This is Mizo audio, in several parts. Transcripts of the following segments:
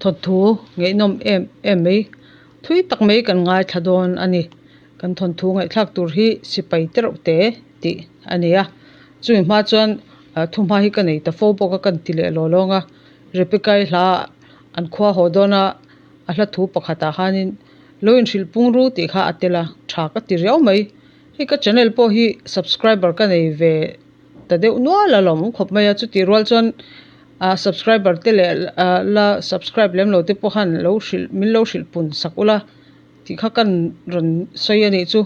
Thawnthu ngaihnawm em em mai thui tak mai kan ngaithla dawn a ni. Kan thawnthu ngaihthlak tur hi sipai te reuh te tih a ni a. Chumi hma chuan thuhma hi ka nei ta fo bawk a ka inti leh law lawng a. Rebecca-i hla an khua haw dawn a a hla thu pakhatah khanin lo inhrilh pung ru tih kha a tel a, tha ka ti riau mai. Hei ka channel pawh hi subscriber ka nei ve ta deuh nual a lawm khawp mai a, chutih rual chuan ah subscriber te leh ah la subscribe lem lo te pawh khan lo hrilh min lo hrilh pun sak ula tih kha kan rawn sawi a nih chu.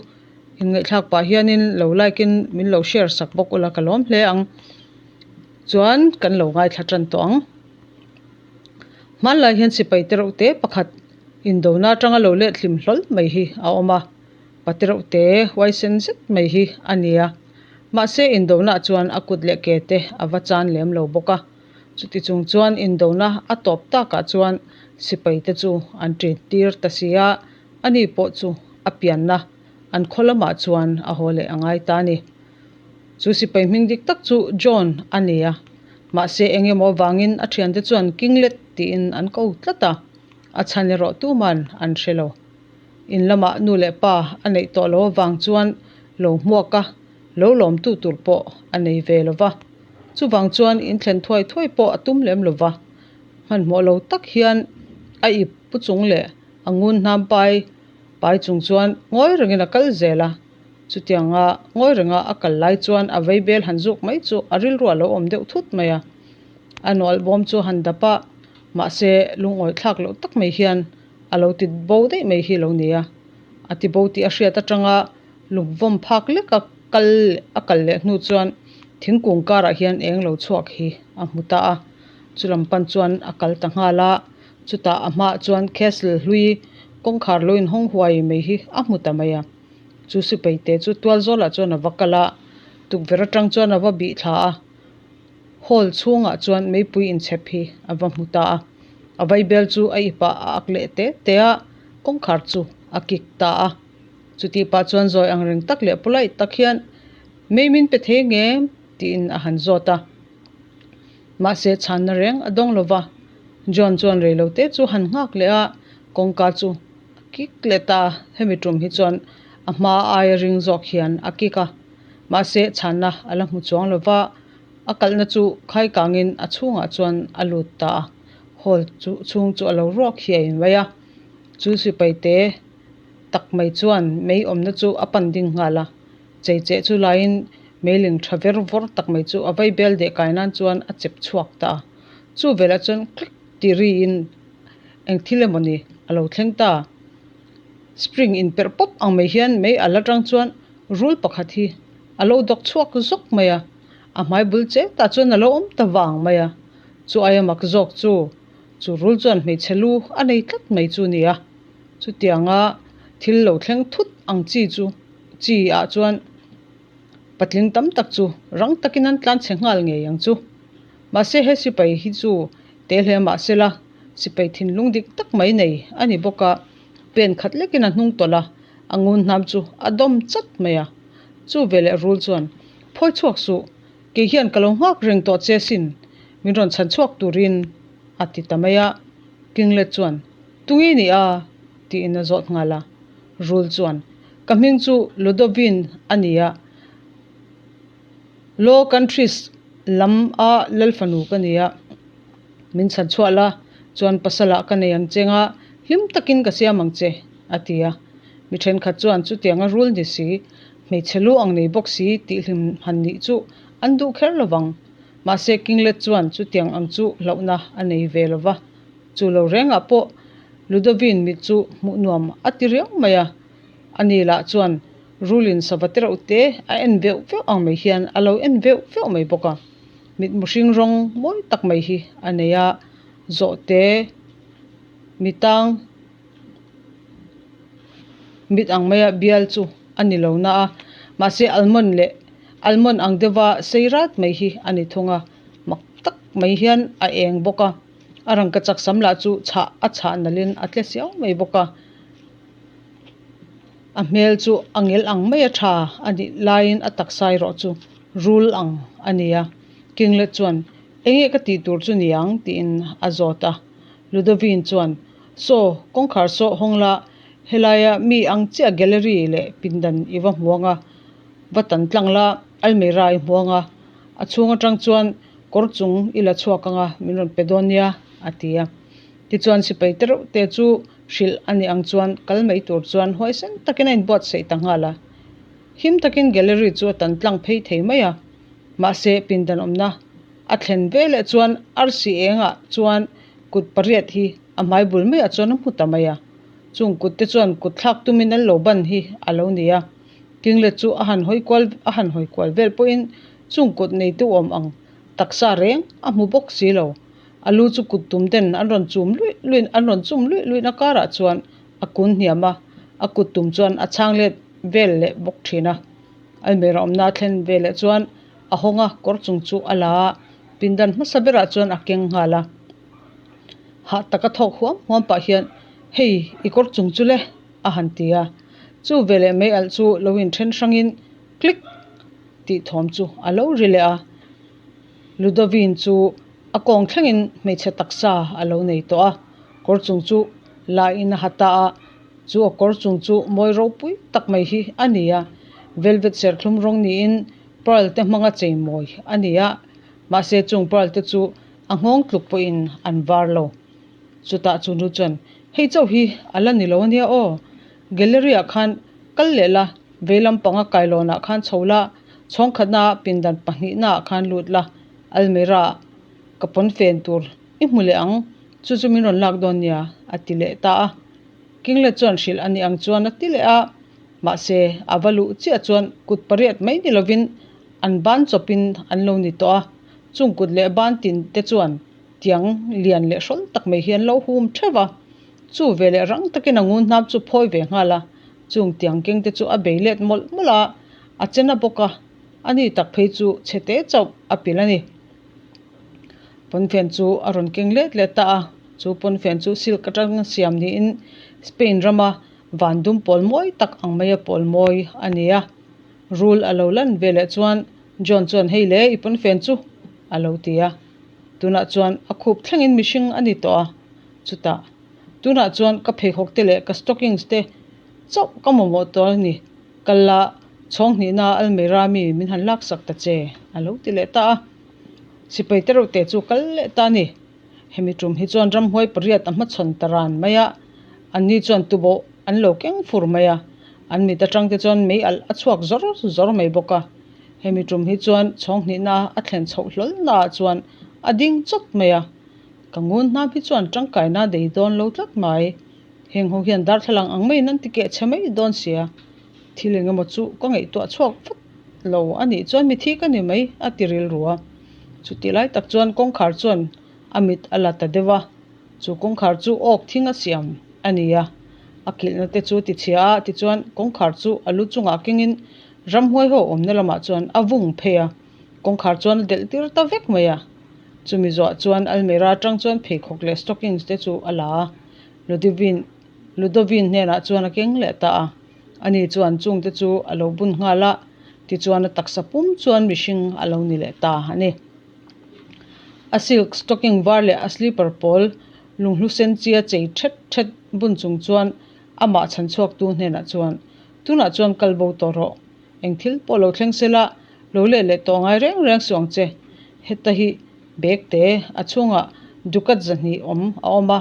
Inngaihthlak pah hianin lo like in min lo share sak bawk ula ka lawm hle ang. Chuan kan lo ngaithla tan tawh ang. Hmanlai hian sipai te reuh te pakhat indona atanga lo let hlim hlawl mai hi a awm a. Pate reuh te huaisen zet mai hi a ni a, mahse indona chuan a kut leh ke te a va chan lem lo bawk a. Chuti chung chuan indona a tawp takah chuan sipai te chu an ṭin tir ta si a, ani pawh chu a pianna an khaw lamah chuan a haw leh a ngai ta a ni. Chu sipai hming dik tak chu John a ni a, mahse eng emaw avangin a ṭhiante chuan Kinglet tiin an ko tlat a, a chhan erawh tuman an hre lo. In lamah nu leh pa a neih tawh lo avang chuan lo hmuak a, lo lawmtu tur pawh a nei ve lo va. Chuvang chuan in thlen thuai thuai pawh a tum lem lo va. Hmanhmawh lo tak hian a ip pu chung leh a ngun hnam pai pai chung chuan ngawi rengin a kal zel a. Chutianga ngawi renga a kal lai chuan a vaibel han zuk mai chu a rilru a lo awm deuh thut mai a. A nualbawm chu han dap a, mahse lungawi thlak loh tak mai hian A lo ti bo daih mai hi lo ni a, a ti bo tih a hriat atanga lungvawm phak lek a kal a kal leh hnu chuan thingkung karah hian eng lo chhuak hi a hmu ta a, chulam pan chuan a kal ta nghal a, chutah a hmaah chuan castle hlui kawngkhar lo inhawng huai mai hi a hmu ta mai a, chu sipaite chu tual zawlah chuan a va kal a, tukverh atang chuan a va bih thla a. Hall chhungah chuan meipui inchhep hi a va hmu ta a, a vaibel chu a ipah a ak leh te te a, kawngkhar chu a kik ta a. Chutih pah chuan zawi ang reng tak leh polite tak hian, Mei min pe thei ngem? tiin a han zawt a. Mahse chhanna reng a dawng lo va, John chuan reilote chu han nghak leh a, kawngka chu a kik leh ta a, hemi tum hi chuan a hma aia ring zawk hian a kik a. Mahse chhanna a la hmu chuang lo va, a kalhna chu khai kangin a chhungah chuan a lut ta a, hall chu chhung chu a lo ruak hiai mai a. Chu sipai te tak mai chuan mei awmna chu a pan ding nghal a, chei cheh chu laiin meiling tha ver vawr tak mai chu a vai bel deh kai nan chuan a chep chhuak ta a. Chu velah chuan click tih riin eng thil emawni a lo thleng ta. Spring inperh pawp ang mai hian mei a la tang chuan rul pakhat hi a lo dawk chhuak zawk mai a, a hmai bul che tah chuan a lo awm ta vang mai a, chu aia mak zawk chu chu rul chuan hmeichhe lu a nei tlat mai chu ni a, chutianga thil lo thleng thut ang chi chu chi ah chuan patling tam tak chu rang takin an tlan chhe nghal ngei ang chu. Mahse he sipai hi chu te hle mahsela sipai thinlung dik tak mai nei a ni bawk a, pen khat lekin a hnung tawlh a, a ngun hnam chu a dawm chat mai a. Chu veleh rul chuan, Phawi chhuak suh, kei hian ka lo nghak reng tawh che sin, min rawn chhan chhuak turin, a ti ta mai a. Kinglet chuan, Tungi ni a? tiin a zawt nghal a. Rul chuan, Ka hming chu Ludovin a ni a, Low Countries lam a lal fanu ka ni a, min chhan chhuah la, chuan pasal ah ka nei ang che nga, hlim takin ka siam ang che, a ti a. Mi thenkhat chuan chutianga rul ni si, hmeichhe lu ang nei bawk si tih hlim han nih chu an duh kher lo vang. Mahse Kinglet chuan chutiang ang chu hlauhna a nei ve lo va. Chu lo rengah pawh Ludovin mit chu hmuh nuam a ti riau mai a. Ani lah chuan Rulin sava te reuh te a en veuh veuh ang mai hian a lo en veuh veuh mai bawk a. Mitmu hring rawng mawi tak mai hi a nei a, zawhte mitang mit ang maia bial chu a ni lo na a, mahse almond leh almond ang deuha sei rat mai hi a ni thung a, mak tak mai hian a eng bawk a, a rangkachak sam lah chu chhah a chhah nalhin a tle siau mai bawk a. A hmel chu a ngel ang mai a tha a nih laiin a taksa erawh chu rul ang a ni a. Kinglet chuan, Enge ka tih tur chu ni ang? tiin a zawt a. Ludovine chuan, Saw, kawngkhar saw hawng la, helaia mi ang chiah gallery leh pindan i va hmu ang a, va tan tlang la, almirah i hmu ang a, a chhung atang chuan kawr chung i la chhuak ang a, min rawn pe dawn nia, a ti a. Tichuan sipai te reuh te chu hrilh a nih ang chuan kal mai tur chuan huaisen takin a inbuatsaih ta nghal a. Him takin gallery chu a tan tlang phei thei mai a, mahse pindan awmna a thlen veleh chuan arsi engah chuan kut pariat hi a hmai bul maiah chuan a hmu ta mai a. Chung kut te chuan kut thlak tumin an lo ban hi a lo ni a. Kinglet chu a han hawi kual a han hawi kual vel pawhin chung kut neitu awm ang taksa reng a hmu bawk si lo. A lu chu kut tum den an rawn chum luih luih an rawn chum luih luihna karah chuan a kun hniam a, a kut tum chuan a chhang let vel leh bawk thin a. Almirah awmna a thlen ve leh chuan a hawng a, kawr chung chu a la a, pindan hmasa berah chuan a keng nghal a. Hah taka thawk huam huam pah hian, Hei, i kawr chung chu le, a han ti a. Chu veleh mei alh chu lo inthen hrangin click tih thawm chu a lo ri leh a. Ludovine chu a kawng thlengin hmeichhe taksa a lo nei tawh a, kawr chung chu la in a ha ta a. Chu a kawr chung chu mawi ropui tak mai hi a ni a, velvet serthlum rawng niin pearl te hmanga chei mawi a ni a, mahse chung pearl te chu a nghawng tluk pawhin an var lo. Chutah chu nu chuan, Hei chauh hi a la ni lo a nia aw, gallery ah khan kal leh la, vei lampanga kailawnah khan chho la, chhawng khatna ah pindan pahnihna ah khan lut la, almirah ah ka pawn fen tur i hmu leh ang, chu chu min rawn lak dawn nia, a ti leh ta a. Kinglet chuan hrilh a nih ang chuan a ti leh a, mahse a va luh chiah chuan kut pariat mai ni lovin an ban chawpin an lo ni tawh a, chung kut leh ban tin te chuan tiang lian leh hrawl tak mai hi an lo hum theuh a, chu ve leh rang takin a ngun hnam chu phawi ve nghal a, chung tiang keng te chu a bei let mawlh mawlh a, a che na bawk a, a ni tak phei chu chhe te chauh a pilh a ni. Pawnfen chu a rawn keng let let ta a, chu pawnfen chu silk atanga siam niin Spain rama van dum pawl mawi tak ang maia pawl mawi a ni a. Rul a lo lan veleh chuan John chuan hei le i pawnfen chu a lo ti a, tunah chuan a khup thlengin mihring a ni tawh a, chutah tunah chuan ka pheikhawk te leh ka stockings te chauh ka mamawh tawh a ni. Kal la chhawng hnihna almirah mi min han laksak ta che a lo ti leh ta a. Sipai te reuh te chu kal leh ta a ni. Hemi tum hi chuan ramhuai pariat a hmachhawn ta ran mai a, anni chuan tubawh an lo keng fur mai a, an mit atang te chuan mei alh a chhuak zawr zawr mai bawk a. Hemi tum hi chuan chhawng hnihna a thlen chhoh hlawl naah chuan a ding chawt mai a. Ka ngun hnam hi chuan tangkaina dei dawn lo tlat mai. Heng ho hian darthlalang ang maiin an ti keh chhe mai dawn sia. Thil eng emaw chu ka ngaihtuah chhuak vat lo a nih chuan mithi ka ni mai a ti rilru a. Chutih lai tak chuan kawngkhar chuan a mit a la ta deuh a, chu kawngkhar chu awk thing a siam a ni a. A kilhna te chu ti chhia a, tichuan kawngkhar chu a lu chungah kengin ramhuai ho awmna lamah chuan a vung phei a, kawngkhar chuan a delh tir ta vek mai a. Chumi zawh chuan almirah atang chuan pheikhawk leh stockings te chu a la a, Ludivine Ludovine hnenah chuan a keng leh ta a. Ani chuan chungte chu a lo bun nghal a, tichuan a taksa pum chuan mihring a lo ni leh ta a ni. A silk stocking var leh a slipper pawl lunghlu sen chia chei thet thet bun chung chuan amah chhan chhuaktu hnenah chuan, Tunah chuan kal bo tawh rawh, eng thil pawh lo thleng sela, lo leh leh tawh ngai reng reng suh ang che. Heta hi bag te a chhungah dukat zahnih awm a awm a.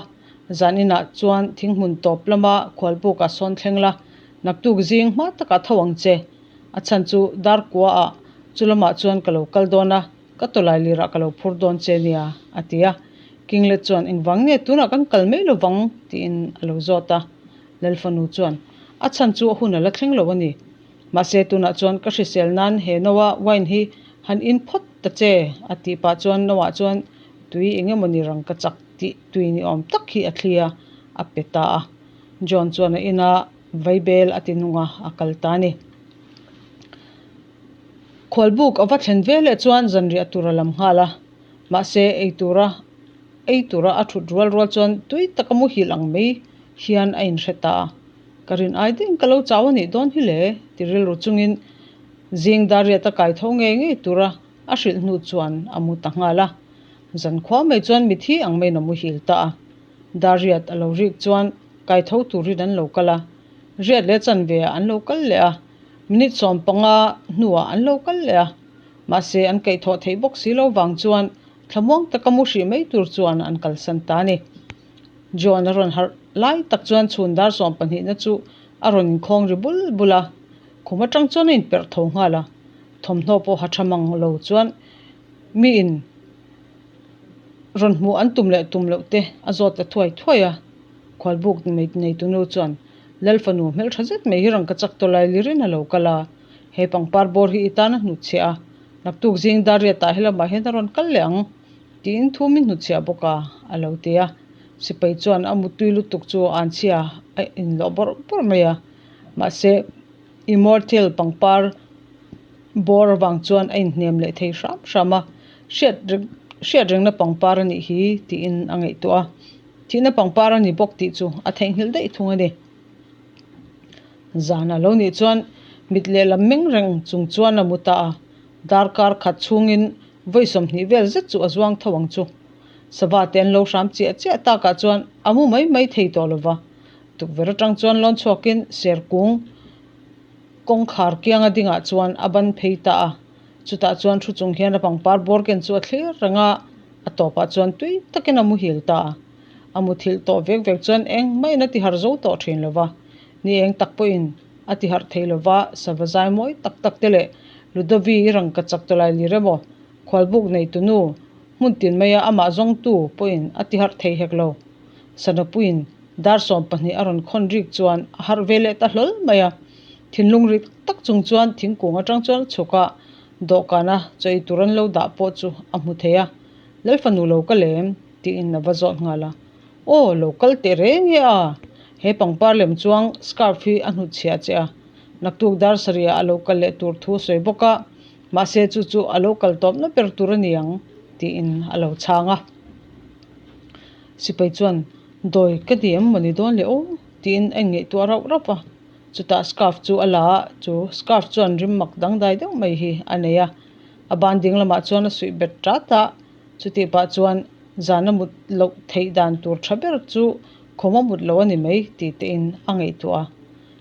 Zan inah chuan thinghmun tawp lama khualbukah sawn thleng la, naktuk zing hma takah tho ang che. A chhan chu dar kuaah chu lamah chuan ka lo kal dawn a, ka tawlai lirah ka lo phur dawn che nia, a ti a. Kinglet chuan engvang nge tunah kan kal mai lovang tiin a lo zawt a. Lalfanu chuan, A chhan chu a hun a la thleng lo a ni. Mahse tunah chuan ka hrisel nan he noa wine hi han in phawt ta che, a tih pah chuan noah chuan tui eng emaw ni rang ka chak tih tui ni awm tak hi a thli a, a pe ta a. John chuan a ina vaibel a ti nung a, a kal ta a ni. Khualbuk a va thlen ve leh chuan zanriah tur a lam nghal a, mahse ei tura ei tura a thut rual rual chuan tui taka muhil ang mai hian a inhre ta a. Ka rin ai ding ka lo chau a nih dawn hi le ti rilru chungin zing dariat a kai tho ngei ngei tura a hrilh hnu chuan a mu ta nghal a. Zan khua mai chuan mithi ang maiin a muhil ta a. Dar riat a lo rik chuan kaitho turin an lo kal a, riat leh chanve ah an lo kal leh a, minute 15 hnuah an lo kal leh a, mahse an kaihthawh theih bawk si lo vang chuan thlamuang taka mu hrih mai tur chuan an kalsan ta a ni. John a rawn harh lai tak chuan chhun dar sawmpahnihna chu a rawn inkhawng ri bul bul a, khum atang chuan a inperh tho nghal a, thawmhnaw pawh ha tha mang lo chuan miin rawn hmuh an tum leh tum loh te a zawt ta thuai thuai a, khualbuk neitunu chuan Lalfanu hmeltha zet mai hi rangka chak tawlai lirin a lo kal a, he pangpar bawr hi i tan a hnutchhiah a, naktuk zing dar riatah helamah hian a rawn kal leh ang. Tiin thu min hnutchhiah bawk a, a lo ti a. Sipai chuan a mutui lutuk chu an chhia a inlawh bawrh bawrh mai a. Mahse, Immortal pangpar bawr avang chuan a inhnem leh thei hram hram a, hriat hriat rengna pangpar a nih hi tiin a ngaihtuah a. Thihna pangpar a ni bawk tih chu a theihnghilh daih thung a ni. Zan a lo nih chuan mit lehlam meng reng chung chuan a mu ta a. Darkar khat chhungin vawi 20 vel zet chu a zuang tho ang chu. Sava te an lo hram chiah chiah takah chuan a mu mai mai thei tawh lo va. Tukverh atang chuan lawn chhuakin serkung kawngkhar kianga dingah chuan a ban phei ta a. Chutah chuan thu chung hian a pangpar bawr ken chu a thlir reng a, a tawpah chuan tui takin a muhil ta a. A muthilh tawh vek vek chuan engmah in a tiharh zo tawh thin lo va. Ni eng tak pawhin a tiharh thei lo va, sava zai mawi tak tak te leh Ludovi i rangka chak tawlai lir emaw, khualbuk neitunu hmun tin maia amah zawngtu pawhin a tiharh thei hek lo. Sanapuiin dar 12 a rawn khawn rik chuan a harh ve leh ta hlawl mai a. Thinlung rit tak chung chuan thingkung atang chuan a chhuk a, dawhkana chaw ei tur an lo dah pawh chu a hmu thei a. Lalfanu lo ka lem, tiin a va zawt nghal a. Aw, lo kal teh reng e a! He pangpar lem chuang scarf hi a hnutchhiah che a. Naktuk dar sarihah a lo kal leh tur thu a sawi bawk a, mahse chu chu a lo kal tawpna ber tur a ni ang, tiin a lo chhang a. Sipai chuan, Dawi ka ni em mawni dawn le aw? tiin a inngaihtuah rauh rauh a. Chutah scarf chu a la a, chu scarf chuan rim mak dangdai deuh mai hi a nei a. A ban ding lamah chuan a suih bet tat a, chutih pah chuan zan a mut loh theih dan tur tha ber chu khawm a mut lo a ni mai tih tein a ngaihtuah a.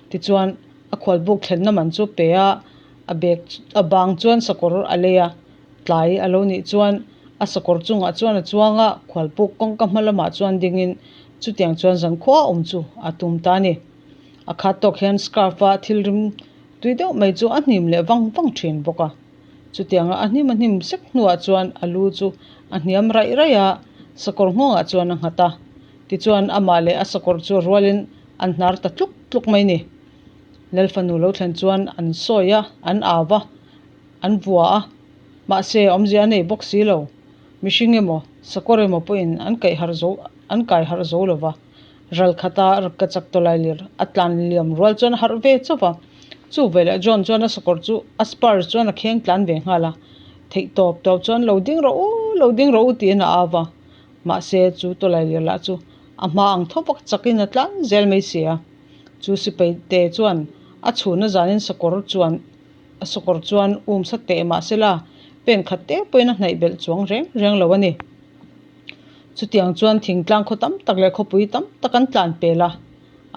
Tichuan, a khualbuk thlenna man chu pe a, a bag a bang chuan sakawr a lei a, tlai a lo nih chuan a sakawr chungah chuan a chuang a, khualbuk kawngka hma lamah chuan dingin chutiang chuan zankhua awm chu a tum ta a ni. A khat tawk hian scarf a thil rim tui deuh mai chu a hnim leh vang vang thin bawk a. Chutianga a hnim a hnim sek hnuah chuan a lu chu a hniam raih raih a, sakawr nghawngah chuan a nghat a. Tichuan amah leh a sakawr chu rualin an hnar ta tluk tluk mai ni. Lalfanu lo thlen chuan an sawi a, an au va, an vua a, mahse awmzia a nei bawk si lo. Mihring emaw, sakawr emaw pawhin an kaih harh zo an kai harh zo lo va. Ral khata ka chak tawlai lir a tlan liam rual chuan a harh ve chauh va. Chu veleh John chuan a sakawr chu a spur chuan a kheng tlan ve nghal a. Theih tawp tawp chuan lo ding rawh u, lo ding rawh u tiin a au va. Mahse chu tawlai lir lah chu a hma ang tho vak chakin a tlan zel mai si a. Chu sipai te chuan a chhuna zanin sakawr chuan a sakawr chuan um sa teh mahsela pen khat te pawhin a hnaih belh chuang reng reng lo a ni. Chutiang chuan thingtlang khaw tam tak leh khawpui tam tak an tlan pel a,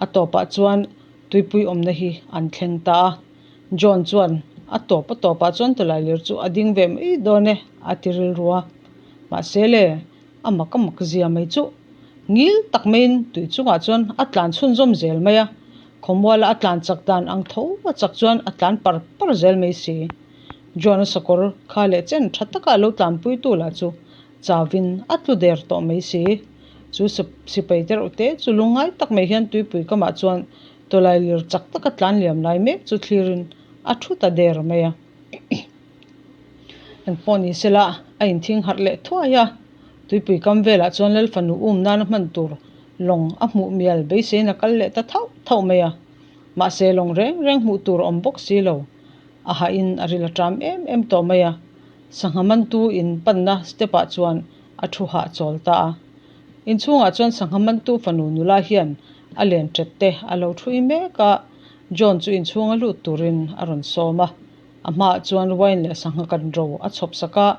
a tawpah chuan tuipui awmna hi an thleng ta a. John chuan a tawp a tawpah chuan tawlai lir chu a ding ve mai dawn e a ti rilru a. Mahse le, a mak a mak zia mai chu ngil tak maiin tui chungah chuan a tlan chhunzawm zel mai a, khawmuala a tlan chak dan ang tho a chak chuan a tlan par par zel mai si. John-a sakawr kha leh chen tha taka a lo tlanpuitu lah chu chauvin a tlu der tawh mai si. Chu sipai te reuh te chu lungngai tak mai hian tuipui kamah chuan tawlai lir chak taka tlan liam lai mek chu thlirin a thu ta der mai a. Engpawh ni sela a inthing harh leh thuai a, tuipui kam velah chuan Lal fanu um nana hman tur lawng a hmuh mial beiseiin a kal leh ta thauh thauh mai a. Mahse lawng reng reng hmuh tur a awm bawk si lo. A hahin a ril a ṭam em em tawh mai a, sangha mantu in panna step ah chuan a thu hahchawl ta a. Inchhungah chuan sangha mantu fanu nula hian a len ṭet te a lo ṭhui mek a, John chu inchhunga lut turin a rawn sawm a. A hmaah chuan wine leh sangha kan ro a chhawp sak a,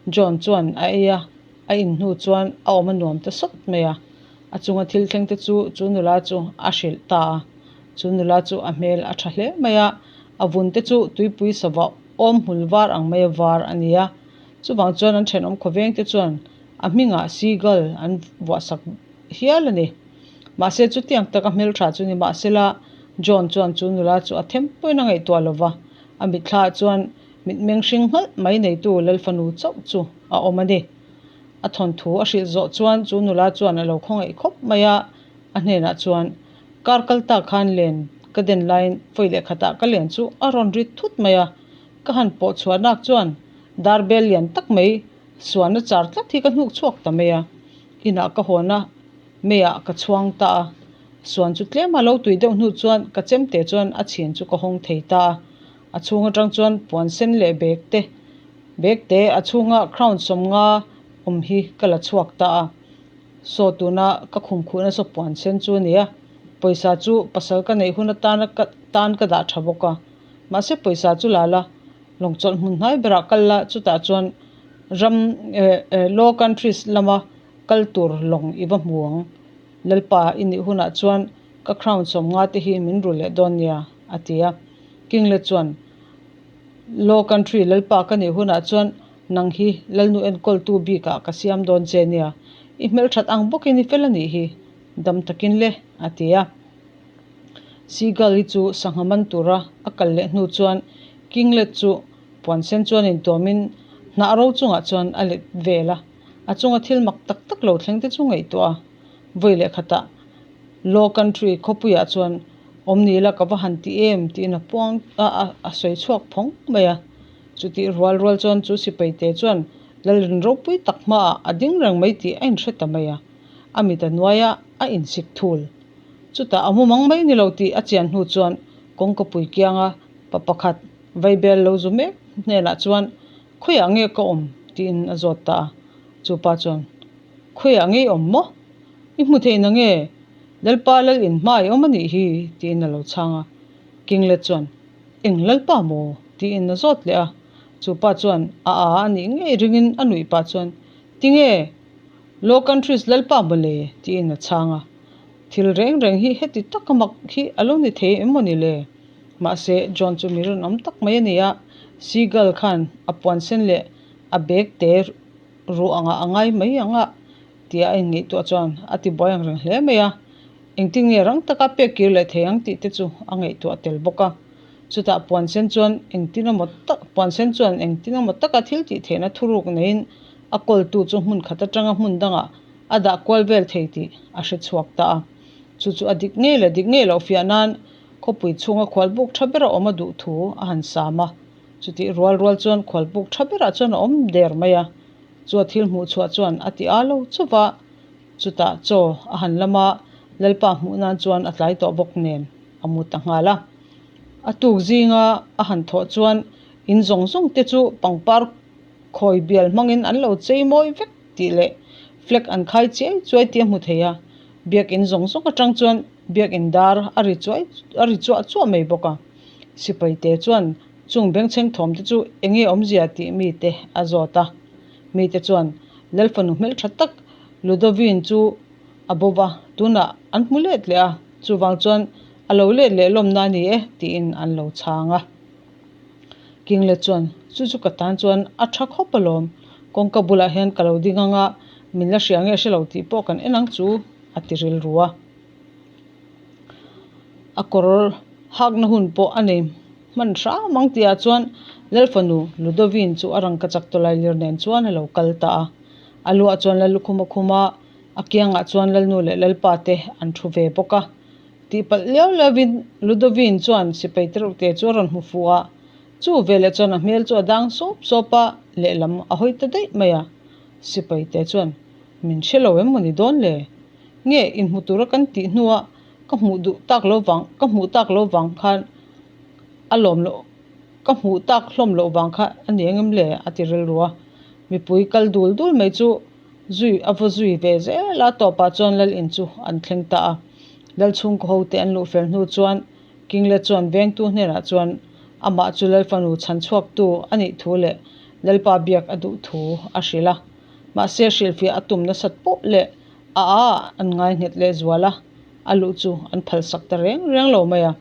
John chuan a ei a, a in hnu chuan a awm a nuam ta sawt mai a. A chunga thil thleng te chu chu nula chu a hrilh ta a. Chu nula chu a hmel a tha hle mai a, a vun te chu tuipui sava awm hmul var ang maia var a ni a. Chuvang chuan an thenawm khawveng te chuan a hmingah seagull an vuahsak hial a ni. Mahse chutiang taka hmeltha chu ni mahsela John chuan chu nula chu a them pawhin a ngaihtuah lo va, a mitthlaah chuan mitmeng hring nghalh mai neitu Lalfanu chauh chu a awm a ni. A thawnthu a hrilh zawh chuan chu nula chuan a lo khawngaih khawp mai a, a hnenah chuan, Kar kal ta khan len ka den laiin vawi leh khatah ka len chu a rawn rit thut mai a, ka han pawh chhuah nak chuan dar bel lian tak mai suanna char tlat hi ka hnuk chhuak ta mai a, inah ka hawn a, meiah ka chhuang ta a, suan chu tlem a lo tui deuh hnu chuan ka chemte chuan a chhin chu ka hawng thei ta a, a chhung atang chuan puan sen leh bag te bag te a chhunga crown sawmnga awm hi ka la chhuak ta a, saw tuna ka khum khuhna saw puan sen chu a ni a, pawisa chu pasal ka neih hun atana ka tan ka dah tha bawk a, mahse pawisa chu la la lawng chawlh hmun hnai berah kal la chutah chuan ram eh eh low countries lama kal tur lawng i va hmu ang. Lalpa i nih hunah chuan ka crown sawmnga te hi min rul leh dawn nia, a ti a. Kinglet chuan, Low country Lalpa ka nih hunah chuan nang hi Lalnu enkawltu bikah ka siam dawn che nia. I hmelthat ang bawkin i fel a nih hi, dam takin le, a ti a. Seagull hi chu sangha man tura a kal leh hnu chuan Kinglet chu puan sen chuan intuamin hnah ro chungah chuan a let vel a. A chunga thil mak tak tak lo thleng te chu ngaihtuah a, vawi leh khatah Low Country khawpuiah chuan awm ni ila ka va han ti em tiin a puang a a sawi chhuak phawng mai a. Chutih rual rual chuan chu sipai te chuan Lalrin ropui tak hmaah a ding reng mai tih a inhre ta mai a, a mit a nuai a, a insik thul. Chutah a mumang mai ni lo tih a chian hnu chuan kawngkapui kianga pa pakhat vaibel lo zu mek hnenah chuan Khawiah nge ka awm? tiin a zawt ta a. Chu pa chuan, Khawiah nge i awm maw? I hmu thei na nge? Lalpa lal in hma i awm a nih hi, tiin a lo chhang a. Kinglet chuan, Eng Lalpa maw? tiin a zawt leh a. Chu pa chuan a a a nih ngei ringin a nuih pah chuan, Tinge? Low Countries Lalpa maw le? tiin a chhang a. Thil reng reng hi heti taka mak hi a lo ni thei em maw ni le? Mahse, John chu mi rinawm tak mai a ni a, Seagull khan a puan sen leh a bag te ruh angah a ngai mai ang a tia a inngaihtuah chuan a ti buai ang reng hle mai a. Engtin nge rang taka pek kir leh thei ang tih te chu a ngaihtuah tel bawk a. Chutah puan sen chuan engtin emaw tak puan sen chuan engtin emaw taka thil tih theihna thuruk neiin a kawltu chu hmun khat atanga hmun dangah a dah kual vel thei tih a hre chhuak ta a. Chu chu a dik ngei leh dik ngei loh fiah nan khawpui chhunga khualbuk tha bera awm a duh thu a han sam a. Chutih rual rual chuan khualbuk tha berah chuan a awm der mai a. Chu a thil hmuh chhuah chuan a ti a lo chauh a. Chutah chaw a han lam a, Lalpa hmuh nan chuan a tlai tawh bawk nen a mu ta nghal a. A tuk zinga a han thawh chuan in zawng zawng te chu pangpar khawi bial hmangin an lo chei mawi vek tih leh flag an khai chiai chuai tih a hmu thei a, biakin zawng zawng atang chuan biakin dar a ri chuai a ri chuah chuah mai bawk a. Sipai te chuan chung bengchheng thawm te chu eng nge awmzia tih mi te a zawt a. Mi te chuan Lalfanu hmeltha tak Ludovine chu a bo va, tunah an hmu let leh a, chuvang chuan a lo let leh lawmna a ni e tiin an lo chhang a. Kinglet chuan, Chu chu ka tan chuan a tha khawp alawm, kawngka bulah hian ka lo ding ang a, min la hria nge hre lo tih pawh kan en ang chu, a ti rilru a. A kawr hakna hun pawh a nei hman hram ang tihah chuan Lalfanu Ludovine chu a rangka chak tawlai lir nen chuan a lo kal ta a. A luah chuan Lallukhum a khum a, a kiangah chuan Lalnu leh Lalpa te an thu ve bawk a. Tihpalh liau liauin Ludovine chuan sipai tereuhte chu a rawn hmu fuh a, chu veleh chuan a hmel chu a dang sawp sawp a, lehlam a hawi ta daih mai a. Sipai te chuan, Min hre lo em maw ni dawn le? Nge inhmu tura kan tih hnua ka hmuh duh tak lo vang, ka hmuh tak lo vang khan a lawm loh, ka hmuh tak hlawm loh vang kha a ni engem le? a ti rilru a. Mipui kal dul dul mai chu Zui a va zui ve zel a, tawpah chuan lal in chu an thleng ta a. Lal chhungkaw ho te an luh fel hnu chuan Kinglet chuan vengtu hnenah chuan amah chu lal fanu chhan chhuaktu a nih thu leh Lalpa biak a duh thu a hrilh a. Mahse hrilhfiah a tum nasat poh leh A a an ngai nghet lehzual a, a luh chu an phalsak ta reng reng lo mai a.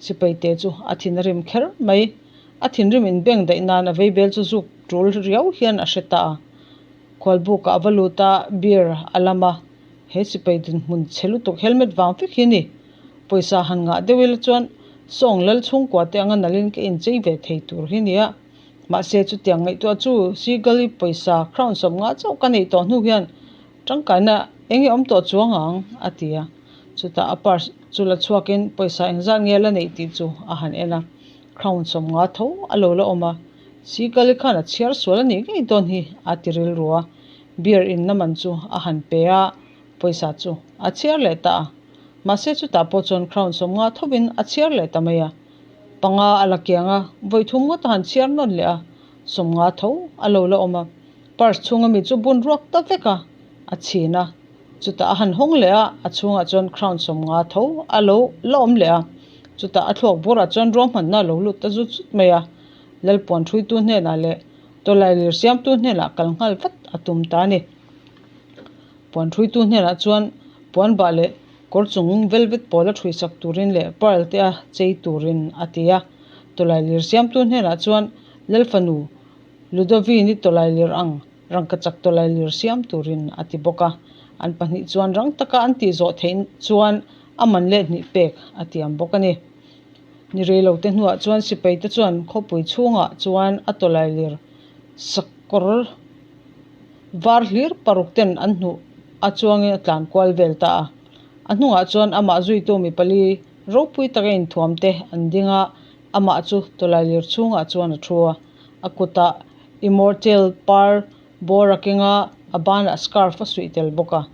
Sipai te chu a thin a rim kher mai. A thinrim inbeng daih nan a veibel chu zuk tul riau hian a hre ta a. Khualbukah a va lut a, beer a lam a, he sipai dinhmun chhe lutuk helmet vang vek hi a ni. Pawisa han ngah deuh ila chuan sawng lal chhungkua te anga nalhin ka inchei ve thei tur hi a ni a. Mahse chutiang ngaihtuah chu Seagull-i pawisa crown 50 chauh ka neih tawh hnu hian tangkaina eng nge awm tawh chuang ang? a ti a. Chutah a purse chu la chhuakin pawisa engzat nge la neih tih chu a han en a. Crown 50 tho a lo la awm a, Seagull-i khan a chhiar sual a nih ngei dawn hi a ti rilru a. Beer inna man chu a han pe a, pawisa chu a chhiar leh ta a. Mahse chutah pawh chuan crown 50 thovin a chhiar leh ta mai a. Panga a la kiang a, vawi thum ngawt a han chhiar nawn leh a, 50 tho a lo la awm a. Purse chhunga mi chu bun ruak ta vek a, a chhin a. Chutah a han hawng leh a, a chhungah chuan crown 50 tho a lo la awm leh a. Chutah a thluak burah chuan ruahmanna a lo lut ta zut zut mai a. Lalpuan hruitu hnenah leh tawlailir siamtu hnenah kal nghal vat a tum ta a ni. Puan hruitu hnenah chuan puan bah leh kawr chung velvet pawl a ṭhuisak turin leh pearl te a chei turin a ti a. Tawlailir siamtu hnenah chuan Lalfanu Ludovini tawlailir ang rangkachak tawlailir siam turin a ti bawk a. An pahnih chuan rang taka an tih zawh theih chuan a man leh hnih pek a tiam bawk a ni. Ni reilote hnuah chuan sipaite chuan khawpui chhungah chuan a tawlailir sakawr Var hlir paruk ten an hnuh a chuangin a tlan kual vel ta a. A hnungah chuan amah zuitu mi pali ropui taka inthuam te an ding a, amah chu tawlailir chhungah chuan a thu a. A kutah Immortelle par bawr a keng a, a banah scarf a suih tel bawk a.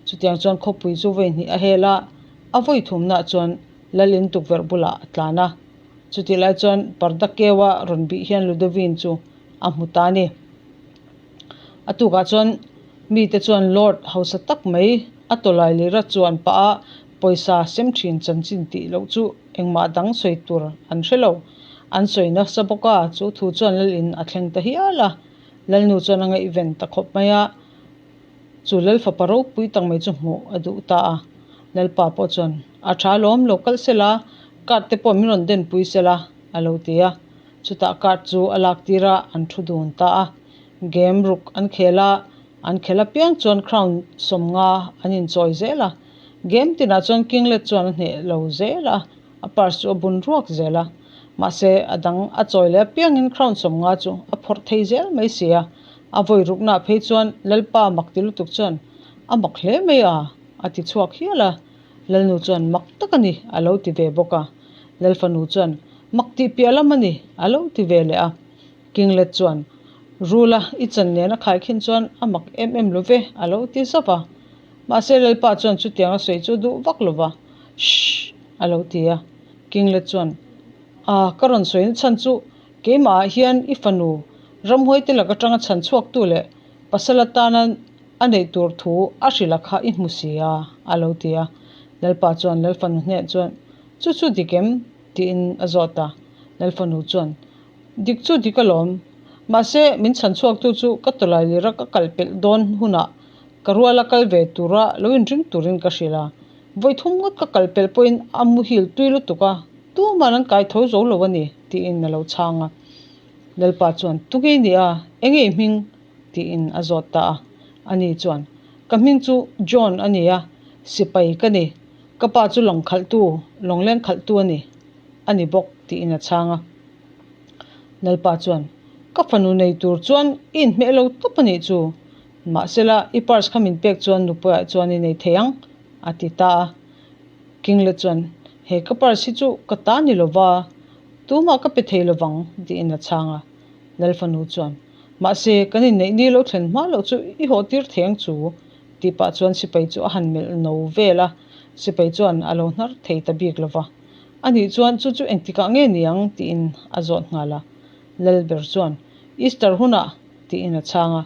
Chutiang chuan khawpui chu vawi hnih a hel a, a vawi thumnaah chuan lal in tukverh bulah a tlan a. Chutih lai chuan parda keua rawn bih hian Ludovine chu a hmu ta a ni. A tukah chuan mite chuan Lord hausa tak mai a tawlai lira chuan pah a pawisa sem thin chanchin tih loh chu engmah dang sawi tur an hre lo. An sawi nasa bawk a, chu thu chuan Lalin a thleng ta hial a. Lalnu chuan a ngaihven ta khawp mai a, chu Lal fapa ropui tak mai chu hmuh a duh ta a. Lalpa pawh chuan, A tha alawm, lo kal sela, card te pawh min rawn denpui sela, a lo ti a. Chutah card chu a lak tir a, an thu dun ta a. Game ruk an khel a, an khel apiang chuan crown 50 an inchawi zel a. Game tinah chuan Kinglet chuan a hneh lo zel a, a purse chu a bun ruak zel a. Mahse, a dang a chawi leh apiangin crown 50 chu a phawrh thei zel mai si a. A vawi ruknaah phei chuan Lalpa mak ti lutuk chuan a mak hle mai a, a ti chhuak hial a. Lalnu chuan mak tak a ni, a lo ti ve bawk a. Lalfanu chuan Mak tih piah lam a ni, a lo ti ve leh a. Kinglet chuan, Rula, i chan nen a khaikhin chuan a mak em em lo ve, a lo ti zauh a. Mahse Lalpa chuan chutiang a sawi chu duh vak lo va, Shh! a lo ti a. Kinglet chuan, A, ka rawn sawi na chhan chu keimahah hian i fanu ramhuaite lak atanga chhan chhuaktu leh pasal atana a neih tur thu a hrilh a kha i hmu si a, a lo ti a. Lalpa chuan Lalfanu hneh chuan, Chu chu dik em? Tiin a zawt a. Lalfanu chuan, Dik chu dik alawm. Mahse, min chhan chhuaktu chu ka tawlai lira ka kal pelh dawn hunah ka ruala kal ve tura lo inring turin ka hrilh a. Vawi thum ngawt ka kal pelh pawhin a muhil tui lutuk a, tuman an kai tho zo lo a ni, tiin a lo chhang a. Lalpa chuan, Tunge i nih a? Enge i hming? tiin a zawt ta a. Ani chuan, Ka hming chu John a ni a, sipai ka ni. Ka pa chu lawng khalhtu, lawngleng khalhtu a ni, a ni bawk, tiin a chhang a. Lalpa chuan, Ka fanu nei tur chuan i inhmeh lo tawp a nih chu. Mahsela, i purse kha min pek chuan nupuiah chuan i nei thei ang, a ti ta a. Kingle chuan, He ka purse hi chu ka ta ni lova, tumah ka pe thei lovang, tiin a chhang a. Lalfanu chuan, Mahse, kan inneih ni lo thlen hma loh chu i haw tir thei ang chu, Tih pah chuan sipai chu a han melh no vel a, sipai chuan a lo hnar thei ta bik lo va. Anih chuan chu chu engtikah nge ni ang? tiin a zawt nghal a. Lalber chuan, Easter hunah, tiin a chhang a.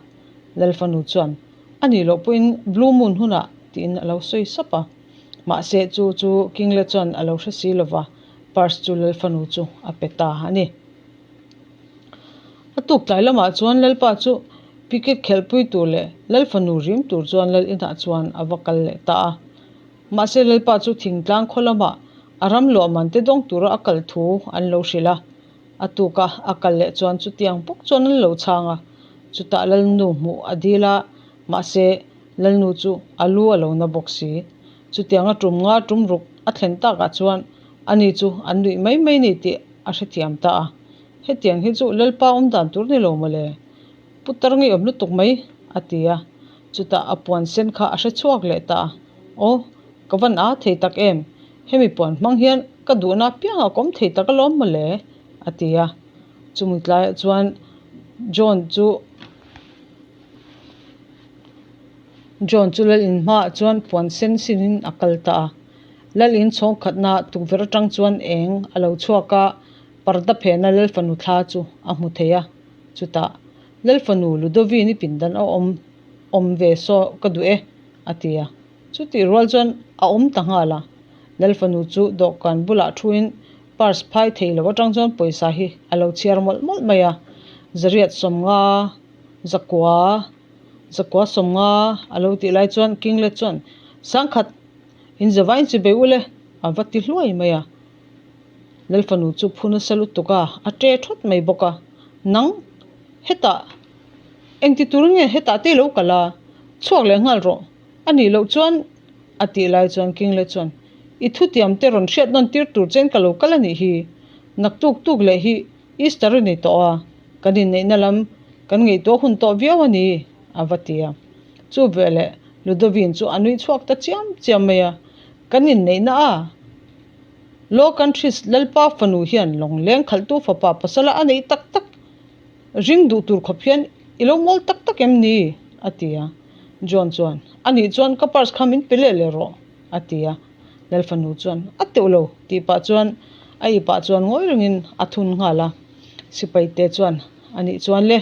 Lalfanu chuan, Anih loh pawhin Blue Moon hunah, tiin a lo sawi sap a. Mahse chu chu Kingle chuan a lo hre si lo va, purse chu Lalfanu chu a pe ta a ni. A tuk tlai lamah chuan Lalpa chu. Picket khelhpui tur leh Lal fanu rim tur chuan Lal inah chuan a va kal leh ta a. Mahse Lalpa chu thingtlang khaw lamah a ram luahman te dawng tura a kal thu an lo hrilh a. A tuka a kal leh chuan chutiang bawk chuan an lo chhang a. Chutah Lalnu hmuh a dil a, mahse Lalnu chu a lu a lo na bawk si. Chutianga tum nga tum ruk a thlen takah chuan ani chu an nuih mai mai ni tih a hrethiam ta a. Hetiang hi chu Lalpa awm dan tur ni lo mawle. Putar ngeiawm lutuk mai, a ti a. Chutah a puan sen kha a hre chhuak leh ta a. Aw, ka van a thei tak em? Hemi puan hmang hian ka duhna apiangah ka awm thei tak alawm mawle, a ti a. Chumi tlaiah chuan John chu John chu lal in hmaah chuan puan sen sinin a kal ta a. Lal in chhawng khatna tukverh atang chuan eng a lo chhuak a, parda phena lal fanu thla chu a hmu thei a. Chutah, Lal fanu Ludovini pindan a awm awm ve saw ka duh e, a ti a. Chutih rual chuan a awm ta nghal a. Lal fanu chu dawhkan bulah thuin purse phai thei lo atang chuan pawisa hi a lo chhiar mawlh mawlh mai a. Zariat sawmnga, zakua, zakua sawmnga a lo tih lai chuan Kinglet chuan, Sangkhat, inzavain chi bei ule, a va ti hluai mai a. Lal fanu chu phu nasa lutuk a, a ṭe ṭhawt mai bawk a. Nang, hetah, engti tur nge hetah te i lo kal a? Chhuak leh nghal rawh. A nih loh chuan, a tih lai chuan Kingle chuan, I thutiam te rawn hriat nawn tir tur chen ka lo kal a nih hi. Naktuk tuk leh hi Easter a ni tawh a, kan inneihna lam kan ngaihtuah hun tawh viau a ni, a va ti a. Chu veleh Ludovin chu a nui chhuak ta chiam chiam mai a, Kan inneihna a? Low Countries Lalpa fanu hian lawngleng khalhtu fapa pasala a neih tak tak ring duh tur khawp hian i lo mawl tak tak em ni? a ti a. John chuan, A nih chuan ka purse kha min pe leh leh rawh, a ti a. Lal fanu chuan, A teuh lo, tih pah chuan a ipah chuan ngawi rengin a thun nghal a. Sipai te chuan, A nih chuan le,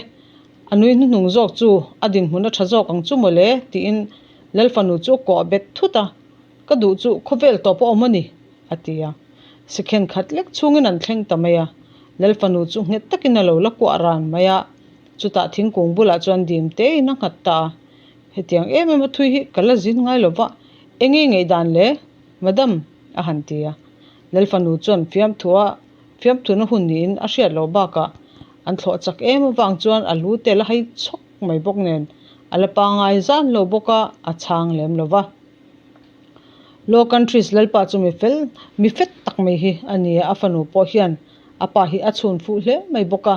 a nui hnuhnung zawk chu a dinhmun a tha zawk ang chu mawle, tiin Lal fanu chu a kuah bet thut a. Ka duh chu khawvel tawp a awm a ni, a ti a. Sekhen khat lek chhungin an thleng ta mai a. Lal fanu chu nghet takin a lo la kuah ran mai a, chutah thingkung bulah chuan dim tein a nghat ta a. Hetiang em em a thui hi ka la zin ngai lo va, eng nge ngaihdan le, madam? a han ti a. Lal fanu chuan fiamthua fiamthuna hun niin a hriat loh bakah an thlawh chak em avang chuan a lu te la hai chhawk mai bawk nen a la pangngai zan lo bawk a, a chhang lem lo va. Low Countries Lalpa chu mi fel, mi fet tak mai hi a ni a, a fanu pawh hian a pa hi a chhun fuh hle mai bawk a,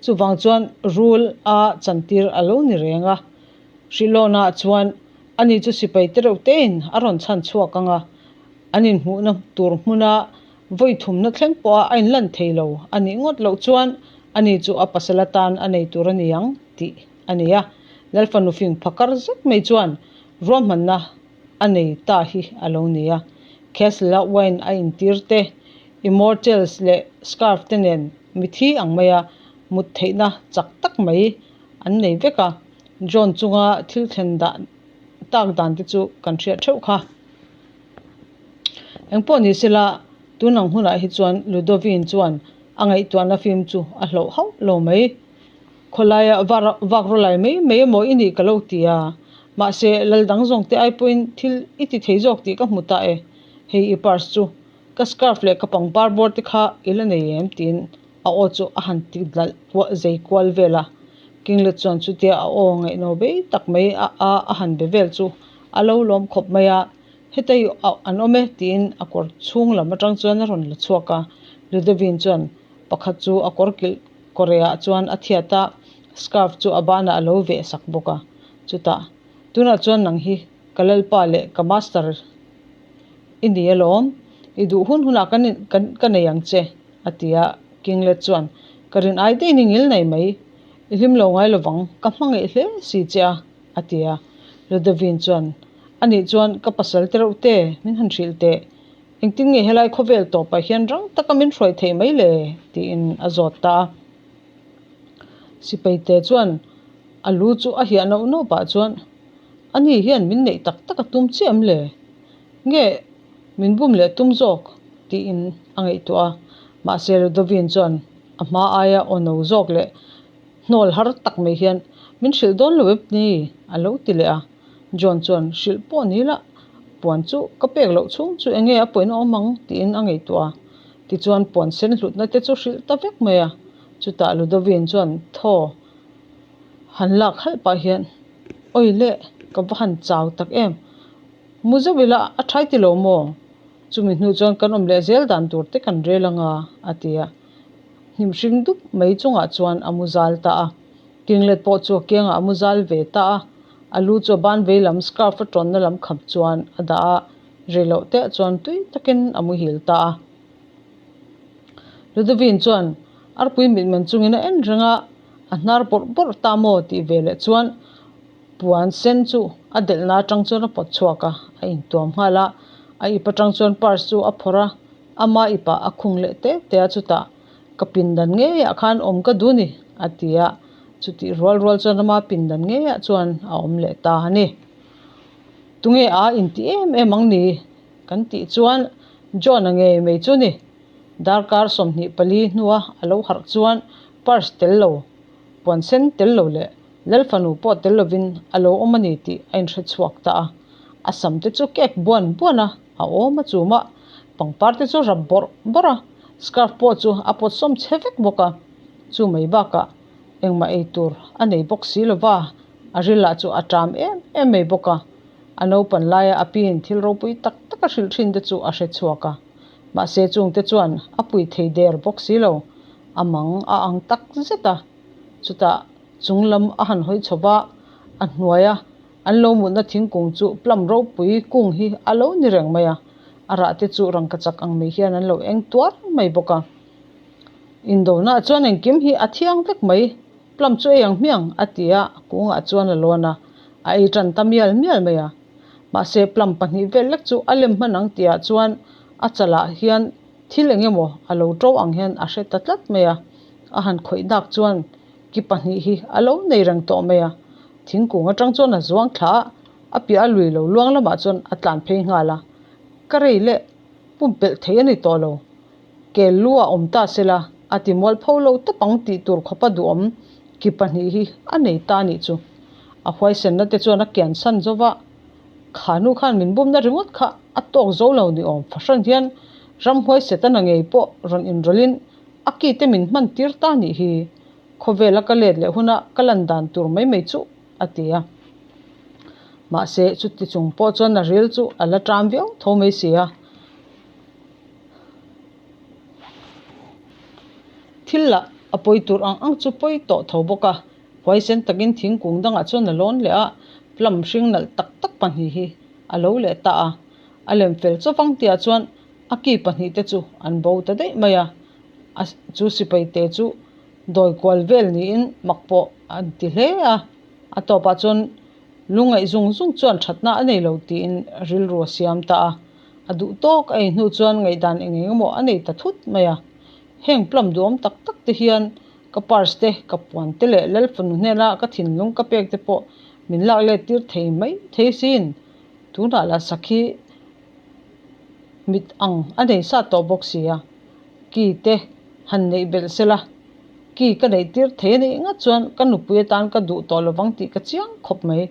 chuvang chuan rul a chantir a lo ni reng a. Hrilhawna chuan ani chu sipai te reuh tein a rawn chhan chhuak ang a, an inhmuhna tur hmuna vawi thumna thleng pawha a inlan thei lo a nih ngawt loh chuan ani chu a pasal atan a nei tur a ni ang tih a ni a. Lalfanu fing phakar zet mai chuan ruahmanna a nei ta hi a lo ni a. Castle-a wine a intir te, immortals leh scarf te nen mithi ang maia mut theihna chak tak mai an nei vek a. John chunga thil thlen dah tak dan te chu kan hriat theuh kha. Engpawh ni sela, tun ang hunah hi chuan Ludovine chuan a ngaihtuahna fim chu a hlauh hauh lo mai. Khawlaia vak rawlai mai mai emaw i nih ka lo ti a, mahse lal dang zawng te ai pawhin thil i ti thei zawk tih ka hmu ta e, hei i purse chu ka scarf leh ka pangpar bawr te kha i la nei em tiin a aw chu a han ti dlalh kuah zei kual vel a, Kinglet chuan chutia a aw ngaihno bei tak mai a a a han be vel chu a lo lawm khawp mai a, heta i an awm e tiin a kawr chhung lam atang chuan a rawn la chhuak a, Ludovine chuan pakhat chu a kawr kilh Kawrehah chuan a thiat a, scarf chu a banah a lo veh sak bawk a. Chutah, Tunah chuan nang hi ka lalpa leh ka master i ni alawm, i duh hun hunah kan kan ka nei ang che, a ti a. Kinglet chuan, Ka rin ai daih ni ngil nei mai, i hlim lo ngai lovang, ka hmangaih hle si che a, a ti a. Ludovine chuan, Anih chuan ka pasal te reuh te, min han hrilh teh. Engtin nge helai khawvel tawpah hian rang taka min hruai theih mai le? tiin a zawt ta a. Sipaite chuan a lu chu a hiah nauh nauh pah chuan, Ani hian min neih tak tak a tum chiah em le? Nge min bum leh tum zawk? tiin a ngaihtuah a. Mahse Ludovine chuan a hma aia aw no zawk leh hnawl har tak mai hian, Min hrilh dawn lo em ni? a lo ti leh a. John chuan, Hrilh pawh ni la, puan chu ka pek loh chhung chu enge a pawina awm ang? tiin a ngaihtuah a. Tichuan puan sen hlutna te chu hrilh ta vek mai a. Chutah Ludovin chuan thaw han lak halh pah hian, Awi le, ka va han chau tak em! Mu zauh ila a thai ti lo maw? Chumi hnu chuan kan awm leh zel dan tur te kan rel anga, a ti a. Hnim hring dup mai chungah chuan a mu zal ta a. Kinglet pawh chu a kiangah a mu zal ve ta a. A lu chu a ban vei lam scarf a tawnna lam khap chuan a dah a, rei loh teh chuan tui takin a muhil ta a. Ludovin chuan arpui mitmen chungin a en reng a, a hnar bawrh bawrh ta maw tih ve leh chuan puan sen chu a delhna atang chuan a pawt chhuak a, a intuam nghal a, a ip atang chuan purse chu a phawrh a, ama ipah a khung leh te te a chutah ka pindan ngeiah khan awm ka duh ni a ti a, chutih rual rual chuan ama pindan ngeiah chuan a awm leh ta a ni. Tunge a inti em em ang ni? Kan tih chuan John-a ngei mai chu ni. Darkar 24 hnua a lo harh chuan purse tel lo, puan sen tel lo leh Lalfanu pawh tel lovin a lo awm a ni tih a inhre chhuak ta a. A sam te chu kek buan buan a, a awm a chum a, pangpar te chu rap bawrh bawrh a, scarf pawh chu a pawt sawm chhe vek bawk a. Chu mai bakah engmah ei tur a nei bawk si lova, a ril lah chu a ṭam em em mai bawk a. A naupan laia a piin thil ropui tak tak a hrilh thin te chu a hre chhuak a. Mahse chungte chuan a pui thei der bawk si lo, a mang a ang tak zet a. Chutah chung lam a han hawi chho va, a hnuaia an lo mutna thingkung chu plum ropui kung hi a lo ni reng mai a, a rah te chu rangkachak ang mai hian an lo eng tuar mai bawk a. Indona chuan engkim hi a thiang vek mai, plum chu ei ang hmiang a ti a, kungah chuan a lawn a, a ei tan ta mial mial mai a. Mahse plum pahnih vel lek chu a lem hman ang tihah chuan a chalah hian thil eng emaw a lo to ang hian a hre ta tlat mai a, a han khawih dak chuan ki pahnih hi a lo nei reng tawh mai a, thingkung atang chuan a zuang thla a, a piah a lui lo luang lamah chuan a tlan phei nghal a, ka rei leh pumpelh thei a ni tawh lo. Kel lu a awm ta sela, a ti mual pho lo tawp ang tih tur khawpa duhawm ki pahnih hi a nei ta anih chu. A huaisenna te chuan a kian san zo va, kha nu khan min bumna ringawt kha a tawk zo lo ni awm fahran hian ramhuai Setana ngei pawh rawn inrawlhin a ki te min hman tir ta anih hi, khawvela ka let leh huna ka lan dan tur mai mai chu a ti a. Mahse chuti chung pawh chuan a ril chu a la ṭam viau tho mai si a. Thil lah a pawi tur ang ang chu pawi tawh tho bawk a, huaisen takin thingkung dangah chuan a lawn leh a, plum hring nalh tak tak pahnih hi a lo leh ta a, a lem fel chawvang tihah chuan a ki pahnih te chu an bo ta daih mai a, a chu sipai te chu dawi kual vel niin mak pawh an ti hle a, a tawpah chuan lungaih zung zung chuan thatna a nei lo tiin rilru a siam ta a. A duh tawk a ei hnu chuan ngaihdan eng eng emaw a nei ta thut mai a. Heng plum duhawm tak tak te hian ka purse te, ka puan te leh Lalfanu hnena ka thinlung ka pek te pawh min lak let tir thei mai thei sin. Tunah lah sakhi mit ang a nei sa tawh bawk si a, ki te han neih belh sela, ki ka neih tir thei a nih ngat chuan ka nupui atan ka duh tawh lovang tih ka chiang khawp mai.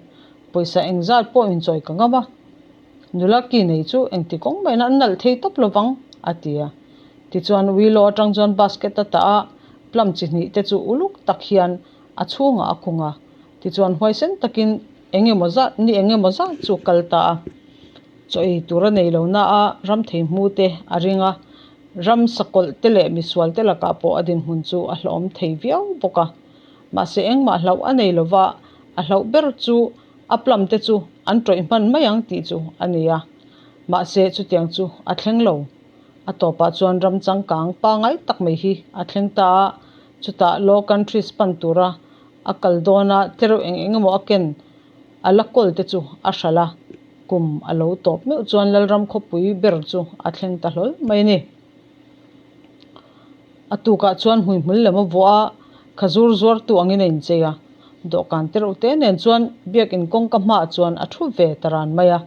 Pawisa engzat pawh inchawi ka ngam a. Nula ki nei chu engti kawng maiin an nalh thei tawp lovang, a ti a. Tichuan Willow atang chuan basket a tah a, plum chi hnih te chu uluk tak hian a chhungah a khung a. Tichuan huaisen takin eng emaw zat ni eng emaw zat chu kal ta a. Chaw ei tur a nei lo na a, ram thei hmu te a ring a, ram sakawlh te leh misual te lakah pawh a dinhmun chu a hlauhawm thei viau bawk a. Mahse engmah hlauh a nei lova, a hlauh ber chu A plum te chu an tawih hman mai ang tih chu a ni a, mahse chutiang chu a thleng lo. A tawpah chuan ram changkang pangai tak mai hi a thleng ta a, chutah Low Countries pan tura a kal dawna tlereuh eng eng emaw a ken a la kawl te chu a hralh a, kum a lo tawp meuh chuan Lalram khawpui ber chu a thleng ta hlawl mai a ni. A tukah chuan hmuihmul lem a vuah a, khazur zuartu angin a inchei a. Dawhkan te reuh te nen chuan biakin kawngka hmaah chuan a thu ve ta ran mai a.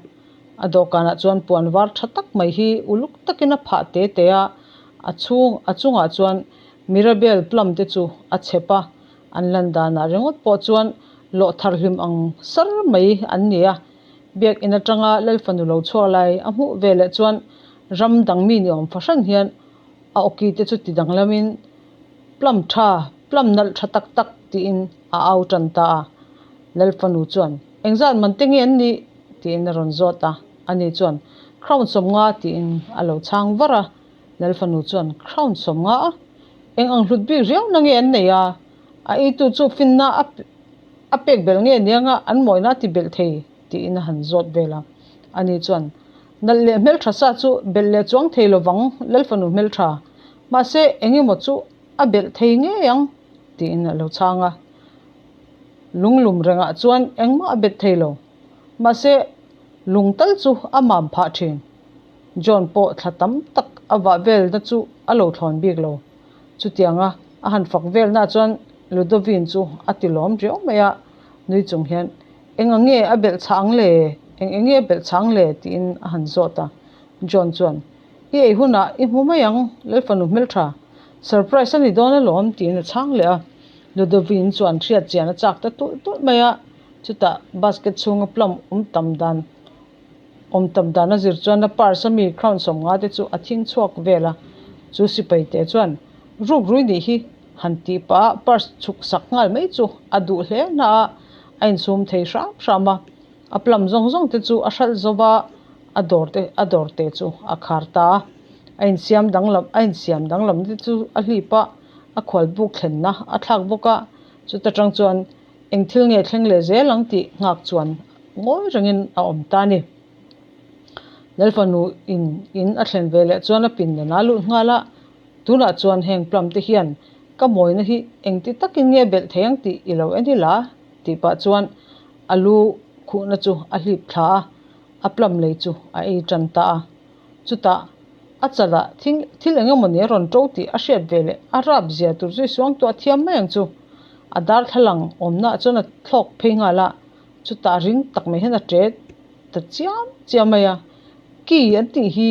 A dawhkanah chuan puan var tha tak mai hi uluk takin a phah te te a, a chhung a chungah chuan Mirabel plum te chu a chhep a, an lan danah ringawt pawh chuan Lawh thar hlim ang sar mai an ni a, biakin atanga Lalfanu lo chhuak lai a hmuh ve leh chuan ram dang mi ni awm fahran hian a awki te chu ti danglamin Plum tha, plum nalh tha tak tak tiin a au tan ta a. Lalfanu chuan, Engzat man te nge an nih? tiin a rawn zawt a, ani chuan, Crown 50 tiin a lo chhang var a. Lalfanu chuan, Crown 50 a? Eng ang hlut bik riau na nge an nei a? A eitu chu finna a a pek belh nge nia nga an mawina a ti belh thei tiin a han zawt vel a. Ani chuan, Nalh leh hmeltha sa chu belh leh chuang thei lovang Lalfanu hmeltha, mahse eng emaw chu a belh thei ngei ang tiin a lo chhang a. Lunglum rengah chuan engmah a bet thei lo, mahse lung tal chu a mam phah thin. John pawh thla tam tak a vah velna chu a lo thlawn bik lo. Chutianga a han fak velna chuan Ludovin chu a ti lawm riau mai a, nui chung hian, Eng ang nge a belh chhah ang le? Eng eng nge a belh chhah ang le? tiin a han zawt a. John chuan, I ei hunah i hmu mai ang, Lalfanu hmeltha. Surprise a ni dawn alawm, tiin a chhang leh a. Ludovin chuan hriat chian a chak ta tulh tulh mai a, chutah basket chhunga plum awm tam dan Awm tam dan a zir chuan a purse a mi crown 50 te chu a thing chhuak vel a, chu sipai te chuan ruk rui nih hi han tih pah a purse chhuk sak nghal mai chu a duh hle na a, a insum thei hram hram a, a plum zawng zawng te chu a hralh zo va, a dawr te a dawr te chu a khar ta a, a insiam danglam a insiam danglam te chu a hlip a, a khual buk thlenna a thlak bawk a, chuta tang chuan Eng thil nge thleng leh zel ang tih nghak chuan ngawi rengin a awm ta a ni. Lalfanu in in a thlen ve leh chuan a pindan a lut nghal a, tunah chuan heng plum te hian ka mawina hi engti takin nge belh thei ang tih i lo en ila tih pah chuan a lu khuhna chu a hlip thla a, a plum lei chu a ei tan ta a. Chutah a chalah thing thil eng emawni a rawn to tih a hriat ve leh a rap zia tur chu i suangtuah thiam mai ang chu. A darthlalang awmnaah chuan a thlawk phei nghal a, chutah ring tak mai hian a ṭe ta chiam chiam mai a, Ki an tih hi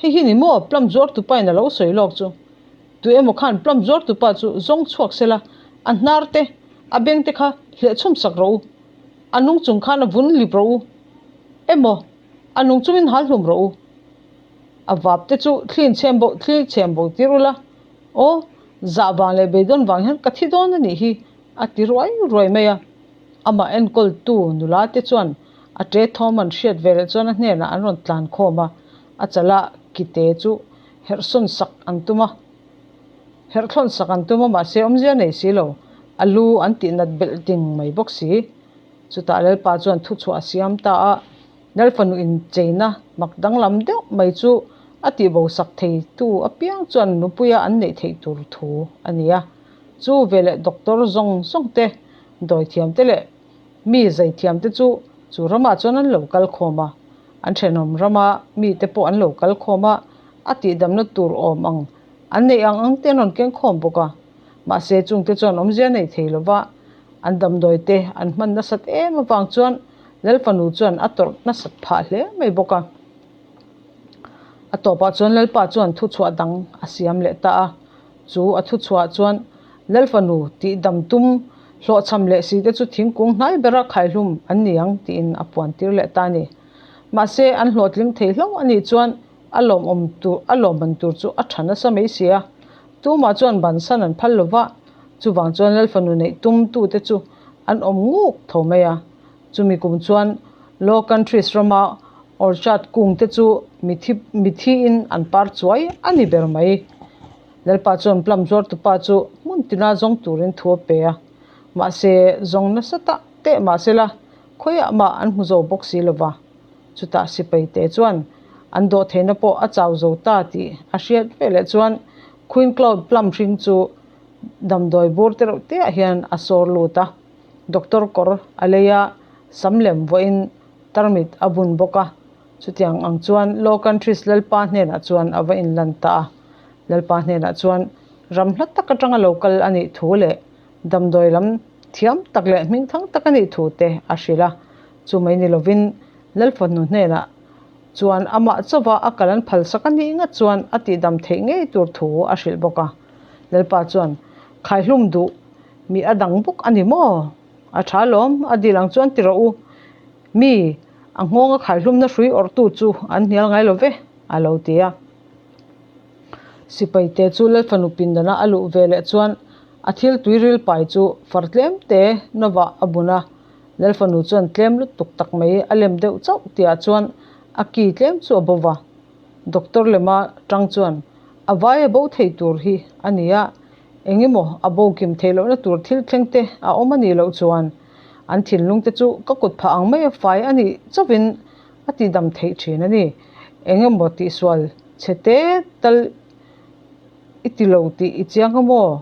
hei hi ni maw plum zuar tupa in a lo sawi lawk chu. Tu emaw khan plum zuar tupa chu zawng chhuak sela a hnar te a beng te kha hleh chhum sak rawh u, a nung chung khan a vun lip rawh u emaw a nung chungin hal hlum rawh u. A vap te chu thli chhem bo thli chhem bo tir ula aw zah vang leh beidawn vang hian ka thi dawn a nih hi a ti ruai ruai mai a. Amah enkawltu nula te chuan a ṭe thawm an hriat ve leh chuan a hnenah an rawn tlan khawm a, a chala kite chu herhsawn sak an tum a, herhthlawn sak an tum a mahse awmzia nei si lo, a lu an tihnat belh ding mai bawk si. Chutah Lalpa chuan thuchhuah a siam ta a. Lalfanu incheina mak danglam deuh mai chu a tihbo sak theitu apiang chuan nupuia an neih theih tur thu a ni a. Chu veleh doctor zawng zawng te, dawithiam te leh mi zaithiam te chu chu ramah chuan an lo kal khawm a. An thenawm rama mite pawh an lo kal khawm a, a tihdamna tur awm ang an neih ang ang te an rawn keng khawm bawk a. Mahse chungte chuan awmzia nei thei lova an damdawi te an hman nasat em avang chuan Lalfanu chuan a tawrh nasat phah hle mai bawk a. A tawpah chuan Lalpa chuan thuchhuah dang a siam leh ta a. Chu a thuchhuah chuan Lalfanu tih dam tum hlawhchham leh si te chu thingkung hnai bera khaihlum an ni ang tiin a puan tir leh ta a ni. Mahse an hlawhtling thei hlauh a nih chuan a lawmawm tur a lawmman tur chu a tha nasa mai si a. Tumah chuan bansan an phal lova, chuvang chuan Lalfanu neih tum tute chu an awm nguk tho mai a. Chumi kum chuan Low Countries rama orchard kung te chu mithi mithiin an par chuai a ni ber mai. Lalpa chuan plum zuartupa chu hmun tina zawng turin thu a pe a, mahse zawng nasa tak teh mahsela khawiah mah an hmu zo bawk si lova. Chutah sipai te chuan an dawhtheihna pawh a chau zo ta tih a hriat veleh chuan Queen Cloud plum hring chu damdawi bur te reuh te ah hian a sawr lut a. Doctor kawr a lei a, sam lem vawiin tarmit a bun bawk a. Chutiang ang chuan Low Countries Lalpa hnenah chuan a va inlan ta a. Lalpa hnenah chuan ram hla tak atanga lo kal a nih thu leh damdawi lam thiam tak leh hmingthang tak a nih thu te a hrilh a. Chu mai ni lovin Lalfanu hnenah chuan amah chauva a kal an phalsak a nih ngat chuan a tihdam theih ngei tur thu a hrilh bawk a. Lalpa chuan, Khaihlum duh mi a dang bawk a ni maw? A tha lawm, a dil ang chuan ti rawh u. Mi, a nghawnga khaihlumna hrui awrhtu chu an hnial ngai lo ve, a lo ti a. Sipaite chu Lalfanu pindana a luh ve leh chuan a thil tuiril pai chu far tlem te novah a bun a. Lalfanu chuan tlem lutuk tak mai a lem deuh chauh tihah chuan a ki tlem chu a bo va. Doctor lema tang chuan a vai a bo thei tur hi a ni a, eng emaw a bo kim theih lohna tur thil thleng te a awm a nih loh chuan an thinlung te chu ka kut phah ang mai a fai a nih chauhin a tihdam theih thin a ni. Eng emaw tihsual chhe te tal i ti lo tih i chiang a maw?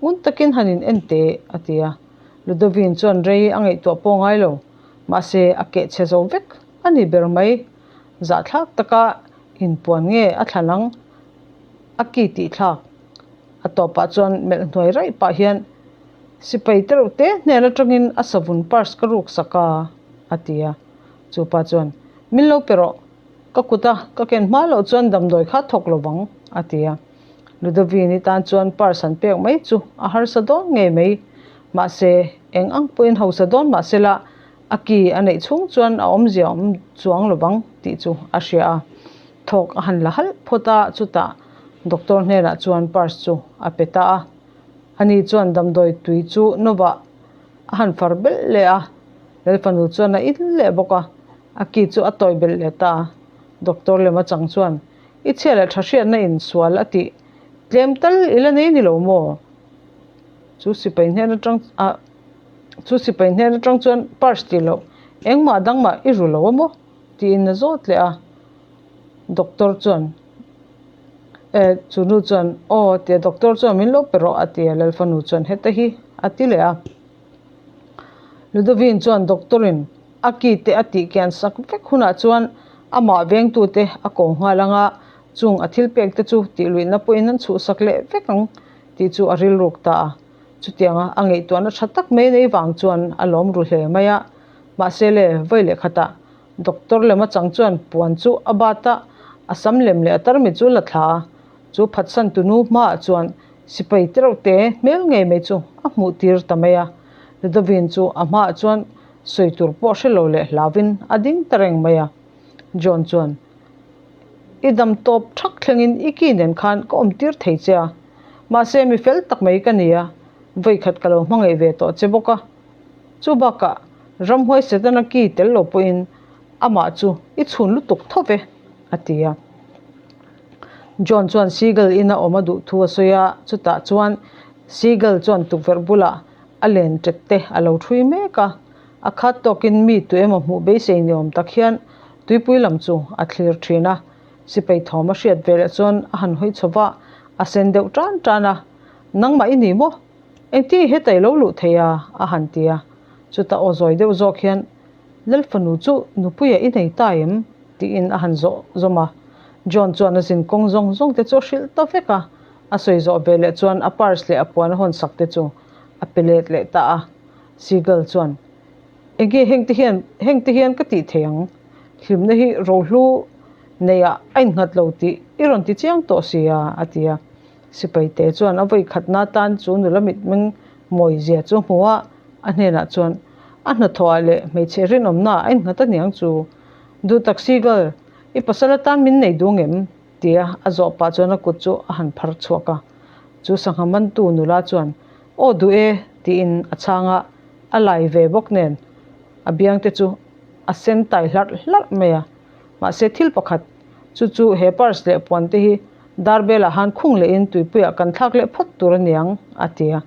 Ngun takin han in en teh a ti a. Ludovin chuan rei a ngaihtuah pawh ngai lo, mahse a keh chhe zo vek a ni ber mai. Zahthlak taka inpuan nge a thlan ang a ki tih thlak. A tawpah chuan melh hnuai raih pah hian sipai te reuh te hnen atangin a savun purse ka ruk sak a, a ti a. Chu pa chuan, Min lo pe rawh, ka kuta ka ken hma loh chuan damdawi kha thawk lo vang, a ti a. Ludovini tan chuan purse han pek mai chu a harsa dawn ngei mai. Mahse, eng ang pawhin hausa dawn mah sela, a ki a neih chhung chuan a awmzia awm chuang lo vang tih chu a hria a. Thawk a han la halh phawt a, chutah doctor hnenah chuan purse chu a pe ta a. Ani chuan damdawi tui chu novah a han far belh leh a, Lalfanu chuan a in leh bawk a, a ki chu a tawi belh leh ta a. Doctor lema chang chuan, I chhia leh tha hriatna in sual a tih tlem tal i la nei ni lo maw? Chu sipai hnen atang ah chu sipai hnen atang chuan purse tih loh engmah dangmah i ru lo a maw? tiin a zawt leh a. Doctor chuan Eh chu nu chuan aw tia doctor chuan min lo pe rawh a ti a, Lalfanu chuan heta hi a ti leh a. Ludovin chuan doctor in a ki te a tih kian sak vek hunah chuan amah vengtu te a ko nghal ang a, chung a thil pek te chu tih luihna pawhin an chhuhsak leh vek ang tih chu a rilruk ta a. Chutianga a ngaihtuahna tha tak mai nei vang chuan a lawm ru hle mai a, mahse le vawi leh khatah Doctor lema chang chuan puan chu a bat a, a sam lem leh a tarmit chu la thla a, chu phatsan tunu hmaah chuan sipai tereuh te hmel ngei mai chu a hmuh tir ta mai a. Ludovin chu a hmaah chuan sawi tur pawh hre lo leh hlauvin a ding ta reng mai a. John chuan, I dam tawp thak thlengin i ki nen khan ka awm tir thei che a, mahse mi fel tak mai ka ni a, vawikhat ka lo hmangaih ve tawh che bawk a. Chu bakah ramhuai Setana ki tel lo pawhin amah chu i chhun lutuk tho ve, a ti a. John chuan Seagull ina awm a duh thu a sawi a, chutah chuan Seagull chuan tukverh bulah a len ṭet te a lo ṭhui mek a. A khat tawkin mi tu emaw hmuh beisei ni awm tak hian tuipui lam chu a thlir ṭhin a. Sipai thawm a hriat veleh chuan a han hawi chho va, a sen deuh tan tan a, Nangmah i ni maw? Engti heta i lo luh thei a? a han ti a. Chutah aw zawi deuh zawk hian, Lalfanu chu nupuia i nei ta em? tiin a han zawh zawm a. John chuan a zin kawng zawng zawng te chu a hrilh ta vek a. A sawi zawh ve leh chuan a purse leh a puan a hawn sak te chu a pe let leh ta a. Seagull chuan, Enge hengte hian hengte hian ka tih thei ang? Hlimna hi rohlu neihah a innghat lo tih i rawn ti chiang tawh si a, a ti a. Sipaite chuan a vawi khatna atan chu nula mitmeng mawi zia chu hmu a, a hnenah chuan a hnathawhah leh hmeichhe rinawmnaah a innghat a niang chu. Duhtak Seagull, i pasal atan min nei duh ngem? tia a zawh pah chuan a kut chu a han phar chhuak a. Chu sangha mantu nula chuan, Aw duh e, tiin a chhang a, a lai ve bawk nen a biangte chu a sen tai hlarh hlarh mai a. Mahse thil pakhat, chu chu he purse leh puan te hi Darbelah han khung lehin tuipuiah kan thlak leh phawt tur a niang, a ti a.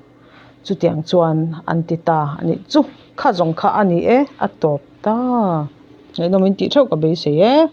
Chutiang chuan an ti ta a nih chu, kha zawng kha a ni e, a tawp ta. Ngaihnawm in tih theuh ka beisei e.